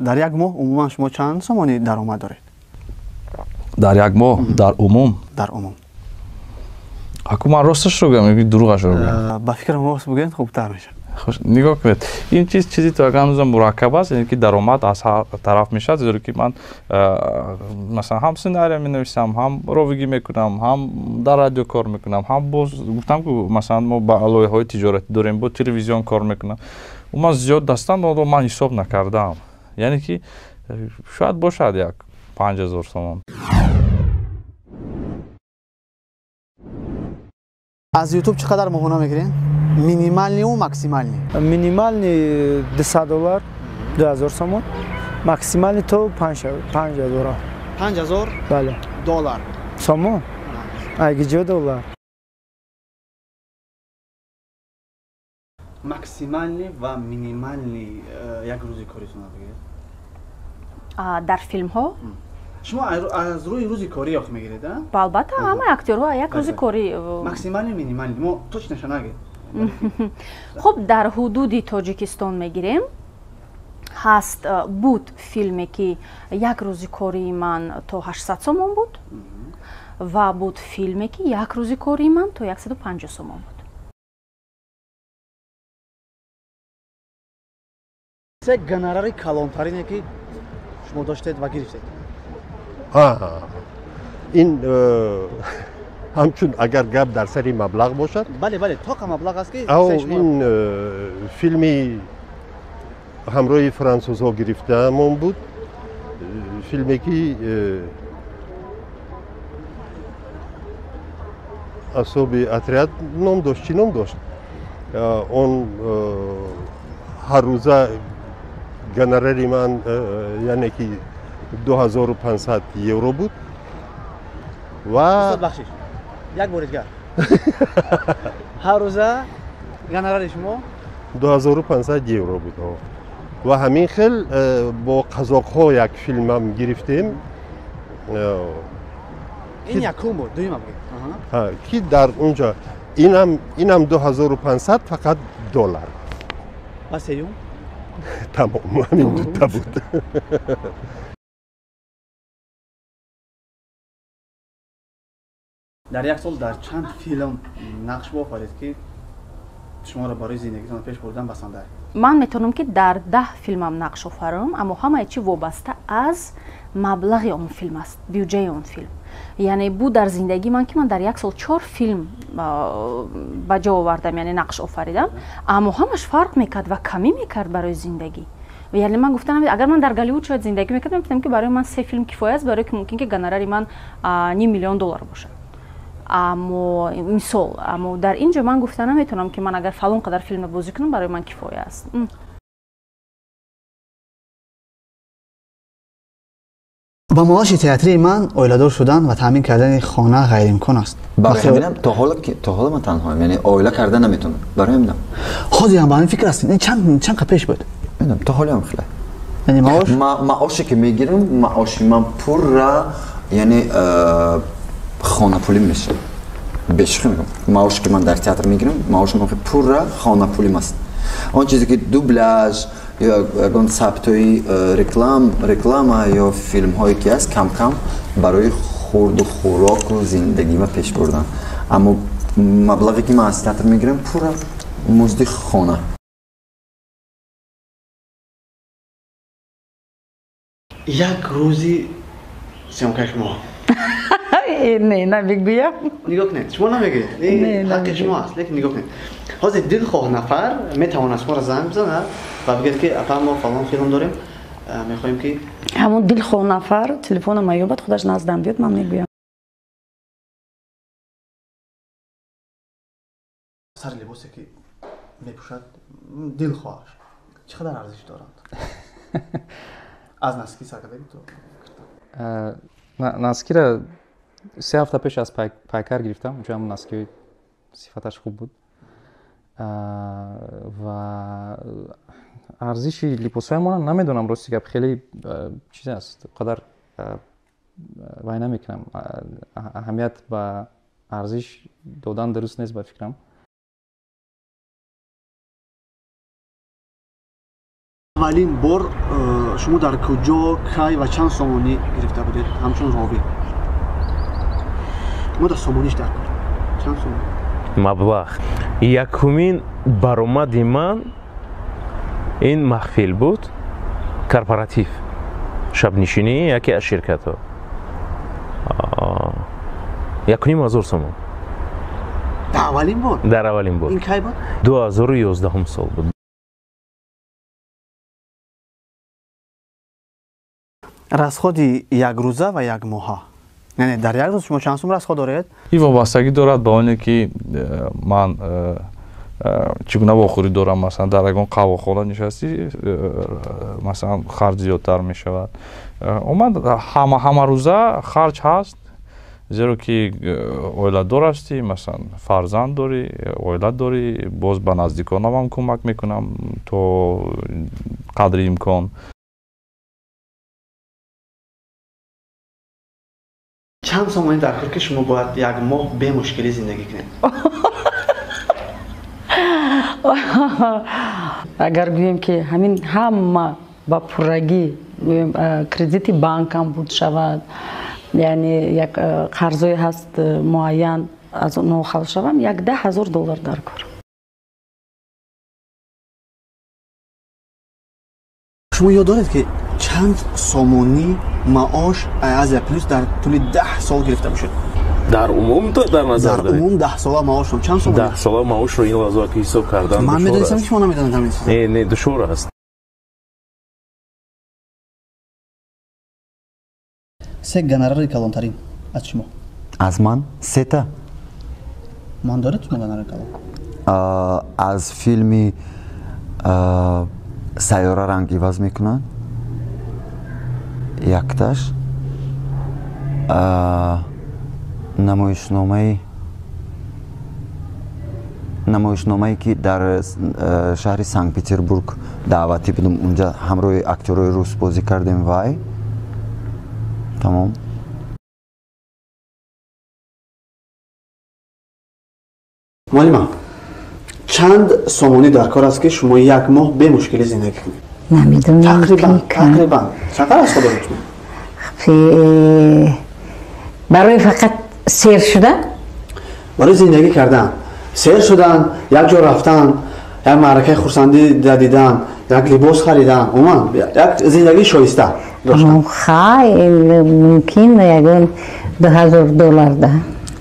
Дар як моҳ умуман шумо чанд сомонӣ даромад доред? Дар як моҳ, дар умум? Дар умум. Аку ман росташро гӯям ё дурӯғашро гӯям? Ба фикрам рост бигӯед хубтар мешавад. Хуш, нигоҳ кунед, ин чиз чизи то ҳанӯзам мураккаб аст, яъне ки даромад аз ҳар тараф мешавад, зеро ки ман масалан ҳам сценария менависам, ҳам ровигӣ мекунам, ҳам дар радио кор мекунам, ҳам боз гуфтам ку масалан мо ба лоиҳаҳои тиҷоратӣ дорем, бо телевизион кор мекунам. Ман зиёд дастам, онро ман ҳисоб накардаам. Яъне ки шояд бошад як 5000 сомон. Аз YouTube чӣ қадар моҳона мегиред? Минимальный ва максимальный? Минимальный $200, 2000 сомон. Максимальный то 5000. 5000? Бале. Доллар. Сомон? Ай гиҷо доллар? Максимальный ва минимальный як рӯзи коритон бигиред? Дар филмҳо? Шумо аз рӯи рӯзи корӣ ёх мегиред, а? Албатта, ҳамаи актёрҳо як рӯзи корӣ. Максимальный, минимальный, мо точно нагӯед. Хуб, дар ҳудуди Тоҷикистон мегирем. Ҳаст буд филме, ки як рӯзи кории ман то 800 сомон буд ва буд филме, ки як рӯзи кории ман то 150 сомон буд. Се гонорари калонтарине, ки шумо доштед ва гирифтед? Ин ҳамчун агар гап дар сари маблағ бошад? Бале, бале, тоқа маблағ аст ки ин филми ҳамроҳи франсузҳо гирифтаамон буд, филме ки асоби отряд ном дошт, чӣ ном дошт? Он ҳар рӯза гонорари ман яъне ки 2500 евро буд ва бахшиш, як бори дигар. Ҳар рӯза гонорари шумо 2500 евро буд ва ҳамин хел бо қазоқҳо як филмам гирифтем. Ин якум буд, дуюмам бигӯед. Ки дар унҷо инам 2500 фақат доллар. Ва сеюм? Тамом, ҳамин дута буд. Дар як сол дар чанд филм нақш бофаред, ки шуморо барои зиндагитон пеш бурдан басанда? Ман метавонам, ки дар 10 филмам нақш офарам, аммо ҳамаи чи вобаста аз маблағи он филм аст, бюджети он филм. Яъне буд дар зиндагии ман, ки ман дар як сол 4 филм ба ҷо овардам, яъне нақш офаридам, аммо ҳамаш фарқ мекард ва камӣ мекард барои зиндагӣ. Яъне ман гуфтам, агар ман дар Голливуд шояд зиндагӣ мекардам, мегуфтам, ки барои ман 3 филм кифоя аст, барои ки мумкин ки гонорари ман ним миллион доллар бошад. Аммо мисол, аммо дар ин ҷо ман гуфта наметавонам, ки ман агар фалон қадар филмро бозӣ кунам, барои ман кифоя аст. Ба маоши театрии ман оиладор шудан ва таъмин кардани хона ғайриимкон аст. Барои ҳаминам то ҳоло ман танҳоям, яъне оила карда наметавонам. Барои ҳаминам. Ҳозир ҳам ба ҳамин фикр ҳастед? Ин чанд қад пеш буд? Медонам, то ҳоло ҳам хеле. Яъне маош? Маоше ки мегирам, маоши ман пурра, яъне хонапулӣ мешавад. Бешухӣ мегӯям. Маоше ки ман дар театр мегирам, маоши ман пурра хонапулим аст. Он чизе ки дубляж ё ягон сабтҳои реклама ё филмҳое ки аст, кам-кам барои хурду хӯроку зиндагима пеш бурдан. Аммо маблағе ки ман аз театр мегирам, пурра музди хона. Як рӯзи съёмкаи шумо? Не, намегӯям. Нигоҳ кунед, шумо намегӯед. Ҳаққи шумо аст, лекин нигоҳ кунед. Ҳозир дилхоҳ нафар метавонад шуморо занг бизанад ва бигӯяд, ки апа, мо фалон филм дорем, мехоҳем ки ҳамон дилхоҳ нафар телефонама ёбад, худаш наздам биёд, ман мегӯям. Сари либосе ки мепӯшад дилхоҳаш чӣ қадар арзиш доранд? Аз наски сар карда то наскира 3 ҳафта пеш аз пайкар гирифтам, унҷо ҳам наски сифаташ хуб буд. Ва арзиши либосҳоямона намедонам, рости гап, хеле чиз аст, қадар вай намекунам, аҳамият ба арзиш додан дуруст нест ба фикрам. Аввалин бор шумо дар куҷо, кай ва чанд сомонӣ гирифта будед ҳамчун ровӣ? Мо дар сомониш дар кор. Чанд сомонӣ? Маблағ. Якумин баромади ман ин маҳфил буд, корпоратив, шабнишинии яке аз ширкатҳо. 1500 сомон. Дар аввалин бор? Дар аввалин бор. Ин кай буд? 2011 сол буд. Расходи якрӯза ва якмоҳа. Яъне дар як рӯз шумо чанд сум расход доред? Ин вобастагӣ дорад ба оне ки ман чӣ гуна вохӯрӣ дорам. Масалан, дар ягон қаҳвахона нишастӣ, масалан, харҷ зиёдтар мешавад. Умуман ҳамарӯза харҷ ҳаст, зеро ки оиладор ҳастӣ, масалан, фарзанд дорӣ, оила дорӣ, боз ба наздиконам ҳам кӯмак мекунам то қадри имкон. Чанд сомонӣ дар кор ки шумо бояд як моҳ бемушкилӣ зиндагӣ кунед? Агар гӯем ки ҳамин ҳама ба пуррагӣ гӯем, кредити банкам буд шавад, яъне як қарзое ҳаст муайян, аз онҳо халос шавам, як 10 000 доллар дар кор. Шумо ёд доред ки чанд сомонӣ маош Азия Плюс дар тӯли 10 сол гирифта бошед? Дар умум дар назар Дар умум 10 сола маошон чанд сомонӣ? 10 сола маошро ин лаҳза ки ҳисоб кардан Ман медонистам ки шумо намедонед ҳамин чизро. Не, не, душвор аст. Се гонорари калонтарин аз шумо? Аз ман сета? Ман доред шумо гонорари калон? Аз филми «Сайёра ранг иваз мекунад» якташ, намоишномае ки дар шаҳри Санкт Петербург даъватӣ будем, унҷа ҳамроҳи актёрои рус бозӣ кардем, вай тамом. Муаллима, чанд сомонӣ дар кор аст ки шумо як моҳ бемушкилӣ зиндагӣ кунед? Намедонам. Тақрибан, тақрибан чақадр аз худ доред шумо? Барои фақат сер шудан? Барои зиндагӣ кардан, сер шудан, як ҷо рафтан, як маъракаи хурсандӣ дидан, як либос харидан, умуман як зиндагии шоиста доштан. Хай, мумкин ягон 2000 доллар да.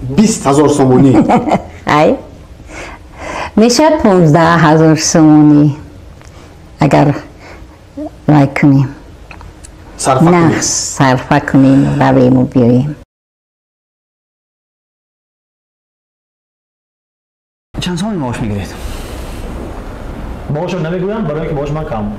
20 000 сомонӣ? Хай, мешавад 15 000 сомонӣ, агар вай кунем. Сарфа кунем. Сарфа кунем, равему биёем. Чанд сомонӣ маош мегиред? Маошам намегӯям, барои ки маоши ман кам.